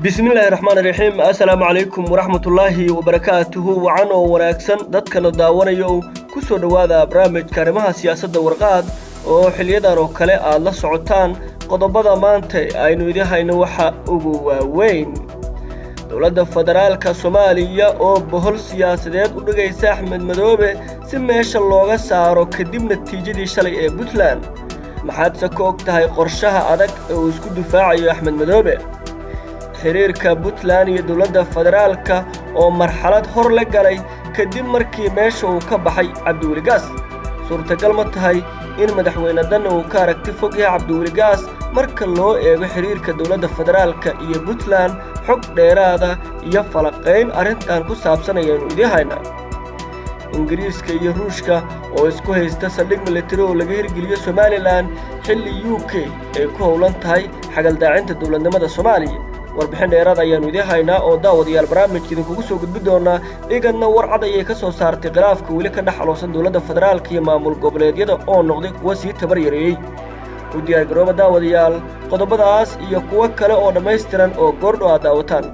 Bismillaahi raxmaan raxiim. Assalaamu calaykum waraxmatullaahi wabarakaatuhu. Wacan oo wanaagsan dadkana daawanaya oo ku soo dhowaada barnaamijka arrimaha siyaasadda Warqaad oo xiliyadan oo kale aad la socotaan. Qodobada maanta aynu idin hayno waxa ugu waaweyn: dowladda federaalka Soomaaliya oo bohol siyaasadeed u dhigaysa Axmed Madoobe si meesha looga saaro kadib natiijadii shalay ee Puntland. Maxaadse ka og tahay qorshaha adag ee uu isku difaacayo Axmed Madoobe? Xiriirka Puntland iyo dowladda federaalka oo marxalad hor la galay kadib markii meesha uu ka baxay Cabdiweli Gaas. Suurtagal ma tahay in Madaxweyne Dani uu ka aragti fog yahay Cabdiweli Gaas marka loo eego xiriirka dowladda federaalka iyo Puntland? Xog dheeraada iyo falaqayn arrintan ku saabsan ayaanu idiin haynaa. Ingiriiska iyo Ruushka oo isku haysta saldhig militari oo laga hirgeliyo Somaliland, xilli UK ay ku howlan tahay xagaldaacinta dowladnimada Soomaaliya. Warbixin dheeraad ayaannu idiin haynaa oo daawadayaal barnaamijka idinkugu soo gudbi doonaa. IGADna warcad ayay ka soo saartay khilaafka weli ka dhex aloosan dowladda federaalka iyo maamul goboleedyada oo noqday kuwa sii tabar yareeyey. U diyaargarooba daawadayaal qodobadaas iyo kuwo kale oo dhammaystiran oo goordho aad daawataan.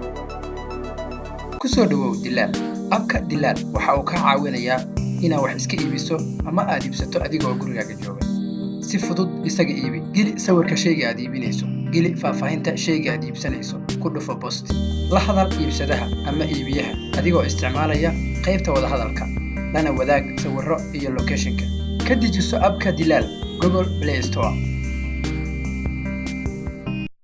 Ku soo dhowow Dilaal App-ka. Dilaal waxa uu kaa caawinayaa inaad wax iska iibiso ama aad iibsato adigoo gurigaaga jooga. Si fudud isaga iibi. Geli sawirka shayga aad iibinayso, geli faahfaahinta shayga aad iibsanayso, ku dhufo post. La hadal iibsadaha ama iibiyaha adigoo isticmaalaya qaybta wadahadalka, lana wadaag sawirro iyo location-ka. Ka dejiso app-ka Dilaal Google Play Store.